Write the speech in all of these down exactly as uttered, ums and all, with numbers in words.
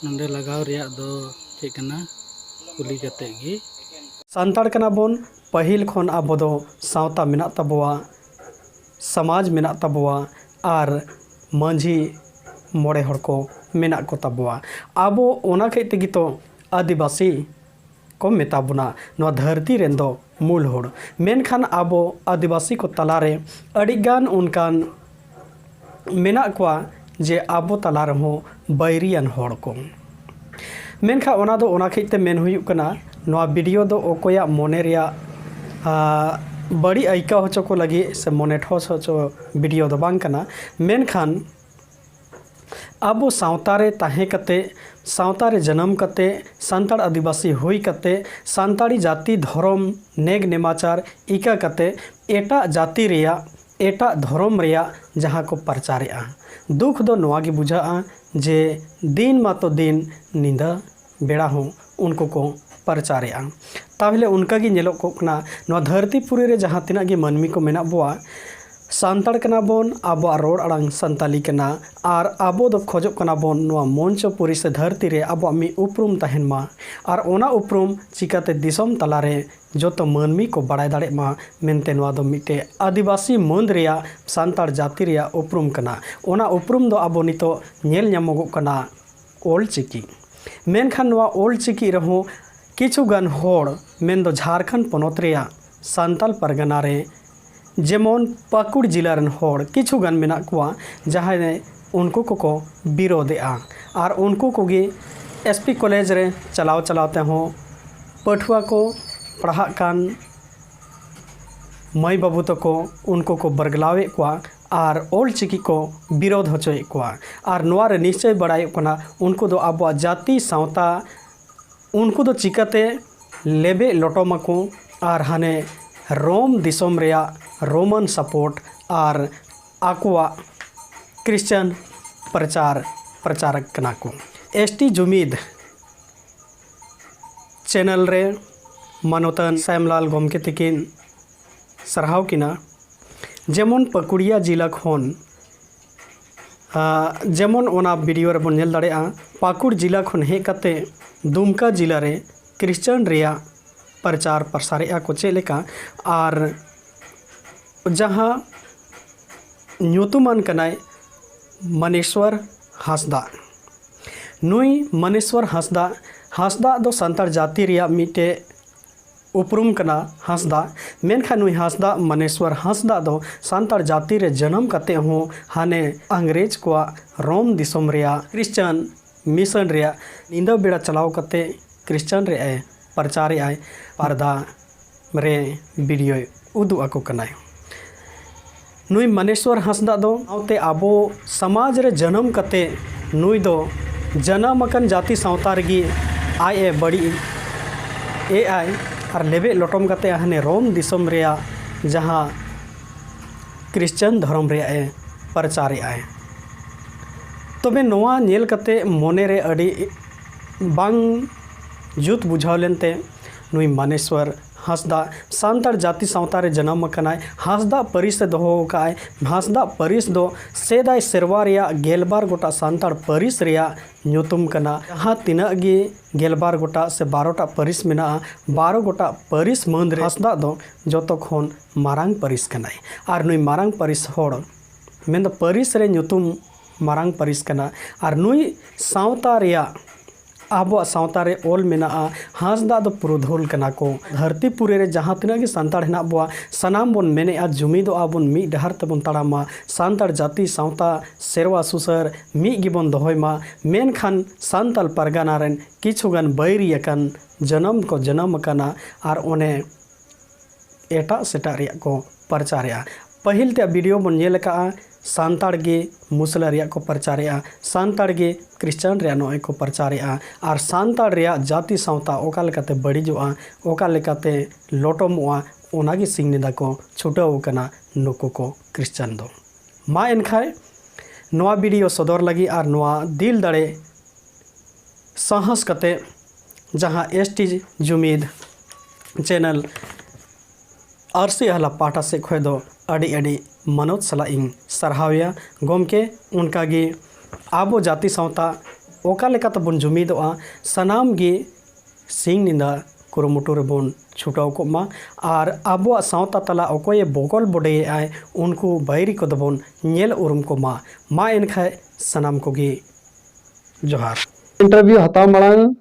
ᱱᱚᱰᱮ ᱞᱟᱜᱟᱣ ᱨᱮᱭᱟᱜ ᱫᱚ ᱪᱮᱫ ᱠᱟᱱᱟ? ᱠᱩᱞᱤ ᱠᱟᱛᱮ ᱜᱮ᱾ ᱥᱟᱱᱛᱟᱲ ᱠᱟᱱᱟ ᱵᱚᱱ, ᱯᱟᱹᱦᱤᱞ ᱠᱷᱚᱱ ᱟᱵᱚ ᱫᱚ ᱥᱟᱶᱛᱟ ᱢᱮᱱᱟᱜ ᱛᱟᱵᱚᱣᱟ, ᱥᱚᱢᱟᱡᱽ ᱢᱮᱱᱟᱜ ᱛᱟᱵᱚᱣᱟ, ᱟᱨ ᱢᱟᱹᱡᱷᱤ ᱢᱚᱬᱮ ᱦᱚᱲ ᱠᱚ ᱢᱮᱱᱟᱜ ᱠᱚ ᱛᱟᱵᱚᱣᱟ᱾ ᱟᱵᱚ ᱚᱱᱟ ᱠᱷᱟᱹᱛᱤᱨ ᱛᱮᱜᱮ ᱛᱚ ᱟᱹᱫᱤᱵᱟᱹᱥᱤ ᱠᱚ ᱢᱮᱛᱟ ᱵᱚᱱᱟ, ᱱᱚᱣᱟ ᱫᱷᱟᱹᱨᱛᱤ ᱨᱮᱱ ᱫᱚ ᱢᱩᱞ ᱦᱚᱲ᱾ ᱢᱮᱱᱠᱷᱟᱱ ᱟᱵᱚ ᱟᱹᱫᱤᱵᱟᱹᱥᱤ ᱠᱚ ᱛᱟᱞᱟᱨᱮ ᱟᱹᱰᱤᱜᱟᱱ ᱚᱱᱠᱟᱱ ᱢᱮᱱᱟᱜ ᱠᱚᱣᱟ ᱡᱮ ᱟᱵᱚ ᱛᱟᱞᱟ ᱨᱮᱦᱚᱸ ᱵᱟᱹᱭᱨᱤᱭᱟᱱ ᱦᱚᱲ ᱠᱚ᱾ ᱢᱮᱱᱠᱷᱟᱱ ᱚᱱᱟ ᱫᱚ ᱚᱱᱟ ᱠᱷᱟᱹᱛᱤᱨ ᱛᱮ ᱢᱮᱱ ᱦᱩᱭᱩᱜ ᱠᱟᱱᱟ, ᱱᱚᱣᱟ ᱵᱷᱤᱰᱤᱭᱳ ᱫᱚ ᱚᱠᱚᱭᱟᱜ ᱢᱚᱱᱮ ᱨᱮᱭᱟᱜ, ᱟ, ᱵᱟᱹᱲᱤᱡ ᱟᱹᱭᱠᱟᱹᱣ ᱦᱚᱪᱚ ᱠᱚ ᱞᱟᱹᱜᱤᱫ ᱥᱮ ᱢᱚᱱᱮ ᱴᱷᱚᱥ ᱦᱚᱪᱚ ᱵᱷᱤᱰᱤᱭᱳ ᱫᱚ ᱵᱟᱝ ᱠᱟᱱᱟ᱾ ᱢᱮᱱᱠᱷᱟᱱ ᱟᱵᱚ ᱥᱟᱶᱛᱟ ᱨᱮ ᱛᱟᱦᱮᱸ ᱠᱟᱛᱮ, ᱥᱟᱶᱛᱟ ᱨᱮ ᱡᱟᱱᱟᱢ ᱠᱟᱛᱮ, ᱥᱟᱱᱛᱟᱲ ᱟᱹᱫᱤᱵᱟᱹᱥᱤ ᱦᱩᱭ ᱠᱟᱛᱮ, ᱥᱟᱱᱛᱟᱲᱤ ᱡᱟᱹᱛᱤ ᱫᱷᱚᱨᱚᱢ ᱱᱮᱜᱽ ᱱᱮᱢᱟᱪᱟᱨ ᱤᱠᱟᱹ ᱠᱟᱛᱮ ᱮᱴᱟᱜ ᱡᱟᱹᱛᱤ ᱨᱮᱭᱟᱜ, ᱮᱴᱟᱜ ᱫᱷᱚᱨᱚᱢ ᱨᱮᱭᱟᱜ ᱡᱟᱦᱟᱸ ᱠᱚ ᱯᱨᱚᱪᱟᱨᱮᱜᱼᱟ, ᱫᱩᱠ ᱫᱚ ᱱᱚᱣᱟ ᱜᱮ ᱵᱩᱡᱷᱟᱹᱜᱼᱟ ᱡᱮ ᱫᱤᱱ ᱢᱟᱛᱚ ᱫᱤᱱ, ᱧᱤᱫᱟᱹ ᱵᱮᱲᱟ ᱦᱚᱸ ᱩᱱᱠᱩ ᱠᱚ ᱯᱨᱚᱪᱟᱨᱮᱜᱼᱟ᱾ ᱛᱟᱦᱚᱞᱮ ᱚᱱᱠᱟ ᱜᱮ ᱧᱮᱞᱚᱜ ᱠᱚᱜ ᱠᱟᱱᱟ, ᱱᱚᱣᱟ ᱫᱷᱟᱹᱨᱛᱤ ᱯᱩᱨᱤ ᱨᱮ ᱡᱟᱦᱟᱸ ᱛᱤᱱᱟᱹᱜ ᱜᱮ ᱢᱟᱹᱱᱢᱤ ᱠᱚ ᱢᱮᱱᱟᱜ ᱵᱚᱣᱟ, ᱥᱟᱱᱛᱟᱲ ᱠᱟᱱᱟ ᱵᱚᱱ, ᱟᱵᱚᱣᱟᱜ ᱨᱚᱲ ᱟᱲᱟᱝ ᱥᱟᱱᱛᱟᱞᱤ ᱠᱟᱱᱟ, ᱟᱨ ᱟᱵᱚ ᱫᱚ ᱠᱷᱚᱡᱚᱜ ᱠᱟᱱᱟ ᱵᱚᱱ ᱱᱚᱣᱟ ᱢᱚᱧᱪᱚ ᱯᱩᱨᱤ ᱥᱮ ᱫᱷᱟᱹᱨᱛᱤ ᱨᱮ ᱟᱵᱚᱣᱟᱜ ᱢᱤᱫ ᱩᱯᱨᱩᱢ ᱛᱟᱦᱮᱱ ᱢᱟ᱾ ᱟᱨ ᱚᱱᱟ ᱩᱯᱨᱩᱢ ᱪᱤᱠᱟᱛᱮ ᱫᱤᱥᱚᱢ ᱛᱟᱞᱟᱨᱮ ᱡᱚᱛᱚ ᱢᱟᱹᱱᱢᱤ ᱠᱚ ᱵᱟᱲᱟᱭ ᱫᱟᱲᱮᱜ ᱢᱟ ᱢᱮᱱᱛᱮ, ᱱᱚᱣᱟ ᱫᱚ ᱢᱤᱫᱴᱮᱡ ᱟᱹᱫᱤᱵᱟᱹᱥᱤ ᱢᱟᱹᱱ ᱨᱮᱭᱟᱜ, ᱥᱟᱱᱛᱟᱲ ᱡᱟᱹᱛᱤ ᱨᱮᱭᱟᱜ ᱩᱯᱨᱩᱢ ᱠᱟᱱᱟ᱾ ᱚᱱᱟ ᱩᱯᱨᱩᱢ ᱫᱚ ᱟᱵᱚ ᱱᱤᱛᱚᱜ ᱧᱮᱞ ᱧᱟᱢᱚᱜᱚᱜ ᱠᱟᱱᱟ ᱚᱞ ᱪᱤᱠᱤ᱾ ᱢᱮᱱᱠᱷᱟᱱ ᱱᱚᱣᱟ ᱚᱞ ᱪᱤᱠᱤ ᱨᱮᱦᱚᱸ ᱠᱤᱪᱷᱩ ᱜᱟᱱ ᱦᱚᱲ, ᱢᱮᱱᱫᱚ ᱡᱷᱟᱲᱠᱷᱚᱸᱰ ᱯᱚᱱᱚᱛ ᱨᱮᱭᱟᱜ ᱥᱟᱱᱛᱟᱞ ᱯᱟᱨᱜᱟᱱᱟ ᱨᱮ, ᱡᱮᱢᱚᱱ ᱯᱟᱹᱠᱩᱲ ᱡᱮᱞᱟ ᱨᱮᱱ ᱦᱚᱲ ᱠᱤᱪᱷᱩ ᱜᱟᱱ ᱢᱮᱱᱟᱜ ᱠᱚᱣᱟ, ᱡᱟᱦᱟᱸᱭ ᱩᱱᱠᱩ ᱠᱚᱠᱚ ᱵᱤᱨᱳᱫᱷᱮᱜᱼᱟ᱾ ᱟᱨ ᱩᱱᱠᱩ ᱠᱚᱜᱮ ᱮᱥ ᱯᱤ ᱠᱚᱞᱮᱡᱽ ᱨᱮ ᱪᱟᱞᱟᱣ ᱪᱟᱞᱟᱣ ᱛᱮᱦᱚᱸ ᱯᱟᱹᱴᱷᱩᱣᱟᱹ ᱠᱚ, ᱯᱟᱲᱦᱟᱜ ᱠᱟᱱ ᱢᱟᱹᱭ ᱵᱟᱹᱵᱩ ᱛᱟᱠᱚ, ᱩᱱᱠᱩ ᱠᱚ ᱵᱟᱨᱜᱞᱟᱣᱮᱫ ᱠᱚᱣᱟ ᱟᱨ ᱚᱞ ᱪᱤᱠᱤ ᱠᱚ ᱵᱤᱨᱳᱫᱷ ᱦᱚᱪᱚᱭᱮᱫ ᱠᱚᱣᱟ᱾ ᱟᱨ ᱱᱚᱣᱟ ᱨᱮ ᱱᱤᱥᱪᱚᱭ ᱵᱟᱲᱟᱭᱚᱜ ᱠᱟᱱᱟ, ᱩᱱᱠᱩ ᱫᱚ ᱟᱵᱚᱣᱟᱜ ᱡᱟᱹᱛᱤ ᱥᱟᱶᱛᱟ, ᱩᱱᱠᱩ ᱫᱚ ᱪᱤᱠᱟᱹᱛᱮ ᱞᱮᱵᱮᱫ ᱞᱚᱴᱚᱢᱟᱠᱚ ᱟᱨ ᱦᱟᱱᱮ ᱨᱳᱢ ᱫᱤᱥᱚᱢ ᱨᱮᱭᱟᱜ ᱨᱳᱢᱟᱱ ᱥᱟᱯᱳᱨᱴ ᱟᱨ ᱟᱠᱚᱣᱟᱜ ᱠᱨᱤᱥᱪᱟᱱ ᱯᱨᱚᱪᱟᱨ, ᱯᱨᱚᱪᱟᱨ ᱠᱟᱱᱟ ᱠᱚ᱾ ᱮᱥ ᱴᱤ ᱡᱩᱢᱤᱫ ᱪᱮᱱᱮᱞ ᱨᱮ ᱢᱟᱱᱚᱛᱟᱱ ᱥᱟᱭᱟᱢᱞᱟᱞ ᱜᱚᱢᱠᱮ ᱛᱤᱠᱤᱱ ᱥᱟᱨᱦᱟᱣ ᱠᱤᱱᱟ᱾ ᱡᱮᱢᱚᱱ ᱯᱟᱹᱠᱩᱲᱤᱭᱟ ᱡᱮᱞᱟ ᱠᱷᱚᱱ ᱡᱮᱢᱚᱱ ᱚᱱᱟ ᱵᱷᱤᱰᱤᱭᱳ ᱨᱮᱵᱚᱱ ᱧᱮᱞ ᱫᱟᱲᱮᱭᱟᱜᱼᱟ, ᱯᱟᱹᱠᱩᱲ ᱡᱮᱞᱟ ᱠᱷᱚᱱ ᱦᱮᱡ ᱠᱟᱛᱮ ᱫᱩᱢᱠᱟ ᱡᱮᱞᱟ ᱨᱮ ᱠᱷᱨᱤᱥᱪᱟᱱ ᱨᱮᱭᱟᱜ ᱯᱨᱚᱪᱟᱨ ᱯᱨᱚᱥᱟᱨᱮᱜᱼᱟ ᱠᱚ ᱪᱮᱫ ᱞᱮᱠᱟ, ᱟᱨ ᱡᱟᱦᱟᱸ ᱧᱩᱛᱩᱢᱟᱱ ᱠᱟᱱᱟᱭ ᱢᱟᱱᱮᱥᱣᱚᱨ ᱦᱟᱸᱥᱫᱟ᱾ ᱱᱩᱭ ᱢᱟᱱᱮᱥᱣᱚᱨ ᱦᱟᱸᱥᱫᱟ, ᱦᱟᱸᱥᱫᱟ ᱫᱚ ᱥᱟᱱᱛᱟᱲ ᱡᱟᱹᱛᱤ ᱨᱮᱭᱟᱜ ᱢᱤᱫᱴᱮᱡ ᱩᱯᱨᱩᱢ ᱠᱟᱱᱟ ᱦᱟᱸᱥᱫᱟ᱾ ᱢᱮᱱᱠᱷᱟᱱ ᱱᱩᱭ ᱦᱟᱸᱥᱫᱟ, ᱢᱟᱱᱮᱥᱣᱚᱨ ᱦᱟᱸᱥᱫᱟ ᱫᱚ ᱥᱟᱱᱛᱟᱲ ᱡᱟᱹᱛᱤ ᱨᱮ ᱡᱟᱱᱟᱢ ᱠᱟᱛᱮ ᱦᱚᱸ ᱦᱟᱱᱮ ᱤᱝᱨᱮᱡᱽ ᱠᱚᱣᱟᱜ ᱨᱳᱢ ᱫᱤᱥᱚᱢ ᱨᱮᱭᱟᱜ ᱠᱷᱨᱤᱥᱪᱟᱱ ᱢᱤᱥᱚᱱ ᱨᱮᱭᱟᱜ ᱧᱤᱫᱟᱹ ᱵᱮᱲᱟ ᱪᱟᱞᱟᱣ ᱠᱟᱛᱮ ᱠᱷᱨᱤᱥᱪᱟᱱ ᱨᱮᱭᱟᱜ ᱮ ᱯᱨᱚᱪᱟᱨᱮᱜᱼᱟᱭ, ᱯᱟᱨᱫᱟ ᱨᱮ ᱵᱷᱤᱰᱤᱭᱳᱭ ᱩᱫᱩᱜ ᱟᱠᱚ ᱠᱟᱱᱟᱭ᱾ ᱱᱩᱭ ᱢᱟᱱᱮᱥᱣᱚᱨ ᱦᱟᱸᱥᱫᱟ ᱫᱚ ᱥᱟᱶᱛᱮ ᱟᱵᱚ ᱥᱚᱢᱟᱡᱽ ᱨᱮ ᱡᱟᱱᱟᱢ ᱠᱟᱛᱮ ᱱᱩᱭ ᱫᱚ ᱡᱟᱱᱟᱢ ᱟᱠᱟᱱ ᱡᱟᱹᱛᱤ ᱥᱟᱶᱛᱟ ᱨᱮᱜᱮ ᱟᱡ ᱮ ᱵᱟᱹᱲᱤᱡ ᱮ ᱟᱭ ᱟᱨ ᱞᱮᱵᱮᱫ ᱞᱚᱴᱚᱢ ᱠᱟᱛᱮ ᱦᱟᱱᱮ ᱨᱳᱢ ᱫᱤᱥᱚᱢ ᱨᱮᱭᱟᱜ ᱡᱟᱦᱟᱸ ᱠᱷᱨᱤᱥᱪᱟᱱ ᱫᱷᱚᱨᱚᱢ ᱨᱮᱭᱟᱜ ᱮ ᱯᱨᱚᱪᱟᱨᱮᱜᱼᱟᱭ᱾ ᱛᱚᱵᱮ ᱱᱚᱣᱟ ᱧᱮᱞ ᱠᱟᱛᱮ ᱢᱚᱱᱮ ᱨᱮ ᱟᱹᱰᱤ ᱵᱟᱝ ᱡᱩᱛ ᱵᱩᱡᱷᱟᱹᱣ ᱞᱮᱱᱛᱮ ᱱᱩᱭ ᱢᱟᱱᱮᱥᱣᱚᱨ ᱦᱟᱸᱥᱫᱟ ᱥᱟᱱᱛᱟᱲ ᱡᱟᱹᱛᱤ ᱥᱟᱶᱛᱟ ᱨᱮ ᱡᱟᱱᱟᱢ ᱟᱠᱟᱱᱟᱭ, ᱦᱟᱸᱥᱫᱟ ᱯᱟᱹᱨᱤᱥ ᱮ ᱫᱚᱦᱚ ᱟᱠᱟᱫᱼᱟᱭ᱾ ᱦᱟᱸᱥᱫᱟ ᱯᱟᱹᱨᱤᱥ ᱫᱚ ᱥᱮᱫᱟᱭ ᱥᱮᱨᱣᱟ ᱨᱮᱭᱟᱜ ᱜᱮᱞᱵᱟᱨ ᱜᱚᱴᱟᱝ ᱥᱟᱱᱛᱟᱲ ᱯᱟᱹᱨᱤᱥ ᱨᱮᱭᱟᱜ ᱧᱩᱛᱩᱢ ᱠᱟᱱᱟ᱾ ᱡᱟᱦᱟᱸ ᱛᱤᱱᱟᱹᱜ ᱜᱮ ᱜᱮᱞᱵᱟᱨ ᱜᱚᱴᱟᱝ ᱥᱮ ᱵᱟᱨᱚᱴᱟ ᱯᱟᱹᱨᱤᱥ ᱢᱮᱱᱟᱜᱼᱟ, ᱵᱟᱨᱚ ᱜᱚᱴᱟᱝ ᱯᱟᱹᱨᱤᱥ ᱢᱩᱫᱽ ᱨᱮ ᱦᱟᱸᱥᱫᱟ ᱫᱚ ᱡᱚᱛᱚ ᱠᱷᱚᱱ ᱢᱟᱨᱟᱝ ᱯᱟᱹᱨᱤᱥ ᱠᱟᱱᱟᱭ᱾ ᱟᱨ ᱱᱩᱭ ᱢᱟᱨᱟᱝ ᱯᱟᱹᱨᱤᱥ ᱦᱚᱲ, ᱢᱮᱱᱫᱚ ᱯᱟᱹᱨᱤᱥ ᱨᱮ ᱧᱩᱛᱩᱢ ᱢᱟᱨᱟᱝ ᱯᱟᱹᱨᱤᱥ ᱠᱟᱱᱟ᱾ ᱟᱨ ᱱᱩᱭ ᱥᱟᱶᱛᱟ ᱨᱮᱭᱟᱜ, ᱟᱵᱚᱣᱟᱜ ᱥᱟᱶᱛᱟ ᱨᱮ ᱚᱞ ᱢᱮᱱᱟᱜᱼᱟ, ᱦᱟᱸᱥᱫᱟ ᱫᱚ ᱯᱩᱨᱩᱫᱷᱩᱞ ᱠᱟᱱᱟ ᱠᱚ᱾ ᱫᱷᱟᱹᱨᱛᱤ ᱯᱩᱨᱤ ᱨᱮ ᱡᱟᱦᱟᱸ ᱛᱤᱱᱟᱹᱜ ᱜᱮ ᱥᱟᱱᱛᱟᱲ ᱦᱮᱱᱟᱜ ᱵᱚᱣᱟ, ᱥᱟᱱᱟᱢ ᱵᱚᱱ ᱢᱮᱱᱮᱜᱼᱟ, ᱡᱩᱢᱤᱫᱚᱜᱼᱟ ᱵᱚᱱ, ᱢᱤᱫ ᱰᱟᱦᱟᱨ ᱛᱮᱵᱚᱱ ᱛᱟᱲᱟᱢᱟ, ᱥᱟᱱᱛᱟᱲ ᱡᱟᱹᱛᱤ ᱥᱟᱶᱛᱟ ᱥᱮᱨᱣᱟ ᱥᱩᱥᱟᱹᱨ ᱢᱤᱫ ᱜᱮᱵᱚᱱ ᱫᱚᱦᱚᱭ ᱢᱟ᱾ ᱢᱮᱱᱠᱷᱟᱱ ᱥᱟᱱᱛᱟᱲ ᱯᱟᱨᱜᱟᱱᱟ ᱨᱮᱱ ᱠᱤᱪᱷᱩ ᱜᱟᱱ ᱵᱟᱹᱭᱨᱤ ᱟᱠᱟᱱ ᱡᱟᱱᱟᱢ ᱠᱚ ᱡᱟᱱᱟᱢ ᱟᱠᱟᱱᱟ ᱟᱨ ᱚᱱᱮ ᱮᱴᱟᱜ ᱥᱮᱴᱟᱜ ᱨᱮᱭᱟᱜ ᱠᱚ ᱯᱨᱚᱪᱟᱨᱮᱜᱼᱟ᱾ ᱯᱟᱹᱦᱤᱞ ᱛᱮᱭᱟᱜ ᱵᱷᱤᱰᱤᱭᱳ ᱵᱚᱱ ᱧᱮᱞ ᱟᱠᱟᱫᱼᱟ, ᱥᱟᱱᱛᱟᱲ ᱜᱮ ᱢᱩᱥᱞᱟᱹ ᱨᱮᱭᱟᱜ ᱠᱚ ᱯᱨᱚᱪᱟᱨᱮᱜᱼᱟ, ᱥᱟᱱᱛᱟᱲ ᱜᱮ ᱠᱷᱨᱤᱥᱪᱟᱱ ᱨᱮᱭᱟᱜ ᱱᱚᱜᱼᱚᱭ ᱠᱚ ᱯᱨᱚᱪᱟᱨᱮᱜᱼᱟ᱾ ᱟᱨ ᱥᱟᱱᱛᱟᱲ ᱨᱮᱭᱟᱜ ᱡᱟᱹᱛᱤ ᱥᱟᱶᱛᱟ ᱚᱠᱟ ᱞᱮᱠᱟᱛᱮ ᱵᱟᱹᱲᱤᱡᱚᱜᱼᱟ, ᱚᱠᱟ ᱞᱮᱠᱟᱛᱮ ᱞᱚᱴᱚᱢᱚᱜᱼᱟ, ᱚᱱᱟᱜᱮ ᱥᱤᱧ ᱧᱤᱫᱟᱹ ᱠᱚ ᱪᱷᱩᱴᱟᱹᱣ ᱟᱠᱟᱱᱟ ᱱᱩᱠᱩ ᱠᱚ ᱠᱷᱨᱤᱥᱪᱟᱱ ᱫᱚ᱾ ᱢᱟ ᱮᱱᱠᱷᱟᱱ ᱱᱚᱣᱟ ᱵᱷᱤᱰᱤᱭᱳ ᱥᱚᱫᱚᱨ ᱞᱟᱹᱜᱤᱫ ᱟᱨ ᱱᱚᱣᱟ ᱫᱤᱞ ᱫᱟᱲᱮ ᱥᱟᱦᱚᱥ ᱠᱟᱛᱮ ᱡᱟᱦᱟᱸ ᱮᱥ ᱴᱤ ᱡᱩᱢᱤᱫ ᱪᱮᱱᱮᱞ ᱟᱹᱨᱥᱤ ᱟᱦᱞᱟ ᱯᱟᱦᱴᱟ ᱥᱮᱫ ᱠᱷᱚᱱ ᱫᱚ ᱟᱹᱰᱤ ᱟᱹᱰᱤ ᱢᱟᱱᱚᱛ ᱥᱟᱞᱟᱜ ᱤᱧ ᱥᱟᱨᱦᱟᱣᱮᱭᱟ ᱜᱚᱢᱠᱮ᱾ ᱚᱱᱠᱟᱜᱮ ᱟᱵᱚ ᱡᱟᱹᱛᱤ ᱥᱟᱶᱛᱟ ᱚᱠᱟ ᱞᱮᱠᱟ ᱛᱮᱵᱚᱱ ᱡᱩᱢᱤᱫᱚᱜᱼᱟ, ᱥᱟᱱᱟᱢ ᱜᱮ ᱥᱤᱧ ᱧᱤᱫᱟᱹ ᱠᱩᱨᱩᱢᱩᱴᱩ ᱨᱮᱵᱚᱱ ᱪᱷᱩᱴᱟᱹᱣ ᱠᱚᱜ ᱢᱟ᱾ ᱟᱨ ᱟᱵᱚᱣᱟᱜ ᱥᱟᱶᱛᱟ ᱛᱟᱞᱟ ᱚᱠᱚᱭᱮ ᱵᱚᱜᱚᱞ ᱵᱚᱰᱮᱭᱮᱫ ᱟᱭ, ᱩᱱᱠᱩ ᱵᱟᱹᱭᱨᱤ ᱠᱚᱫᱚ ᱵᱚᱱ ᱧᱮᱞ ᱩᱨᱩᱢ ᱠᱚᱢᱟ᱾ ᱢᱟ ᱮᱱᱠᱷᱟᱱ ᱥᱟᱱᱟᱢ ᱠᱚᱜᱮ ᱡᱚᱦᱟᱨ᱾ ᱤᱱᱴᱟᱨᱵᱷᱤᱭᱩ ᱦᱟᱛᱟᱣ ᱢᱟᱲᱟᱝ,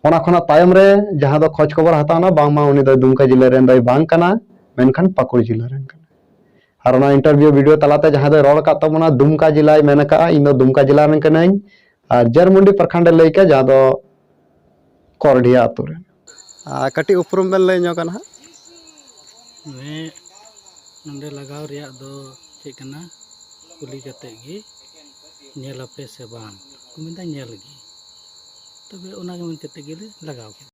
ᱚᱱᱟ ᱠᱷᱚᱱᱟᱜ ᱛᱟᱭᱚᱢ ᱨᱮ ᱡᱟᱦᱟᱸ ᱫᱚ ᱠᱷᱚᱡᱽ ᱠᱷᱚᱵᱚᱨ ᱦᱟᱛᱟᱣ ᱮᱱᱟ, ᱵᱟᱝᱢᱟ ᱩᱱᱤ ᱫᱚ ᱫᱩᱢᱠᱟ ᱡᱮᱞᱟ ᱨᱮᱱ ᱫᱚᱭ ᱵᱟᱝ ᱠᱟᱱᱟ, ᱢᱮᱱᱠᱷᱟᱱ ᱯᱟᱹᱠᱩᱲ ᱡᱮᱞᱟ ᱨᱮᱱ ᱠᱟᱱᱟᱭ᱾ ᱟᱨ ᱚᱱᱟ ᱤᱱᱴᱟᱨᱵᱷᱤᱭᱩ ᱵᱷᱤᱰᱤᱭᱳ ᱛᱟᱞᱟᱛᱮ ᱡᱟᱦᱟᱸ ᱫᱚᱭ ᱨᱚᱲ ᱟᱠᱟᱫ ᱛᱟᱵᱚᱱᱟ, ᱫᱩᱢᱠᱟ ᱡᱮᱞᱟᱭ ᱢᱮᱱ ᱟᱠᱟᱫᱼᱟ, "ᱤᱧ ᱫᱚ ᱫᱩᱢᱠᱟ ᱡᱮᱞᱟ ᱨᱮᱱ ᱠᱟᱹᱱᱟᱹᱧ", ᱟᱨ ᱡᱟᱨᱢᱩᱱᱰᱤ ᱯᱨᱚᱠᱷᱚᱸᱰᱮ ᱞᱟᱹᱭ ᱠᱮᱫᱼᱟ, ᱡᱟᱦᱟᱸ ᱫᱚ ᱠᱚᱨᱰᱤᱦᱟ ᱟᱹᱛᱩ ᱨᱮ᱾ ᱟᱨ ᱠᱟᱹᱴᱤᱡ ᱩᱯᱨᱩᱢ ᱵᱮᱱ ᱞᱟᱹᱭ ᱧᱚᱜᱟ ᱱᱟᱦᱟᱜ᱾ ᱱᱚᱰᱮ ᱞᱟᱜᱟᱣ ᱨᱮᱭᱟᱜ ᱫᱚ ᱪᱮᱫ ᱠᱟᱱᱟ, ᱠᱩᱞᱤ ᱠᱟᱛᱮ ᱜᱮ ᱧᱮᱞ ᱟᱯᱮ ᱥᱮ ᱵᱟᱝ ᱠᱚ ᱢᱮᱱᱫᱟ, ᱧᱮᱞ ᱜᱮ᱾ ᱛᱚᱵᱮ ᱚᱱᱟ ᱜᱮ ᱢᱮᱱ ᱠᱟᱛᱮ ᱜᱮᱞᱮ ᱞᱟᱜᱟᱣ ᱠᱮᱫᱟ᱾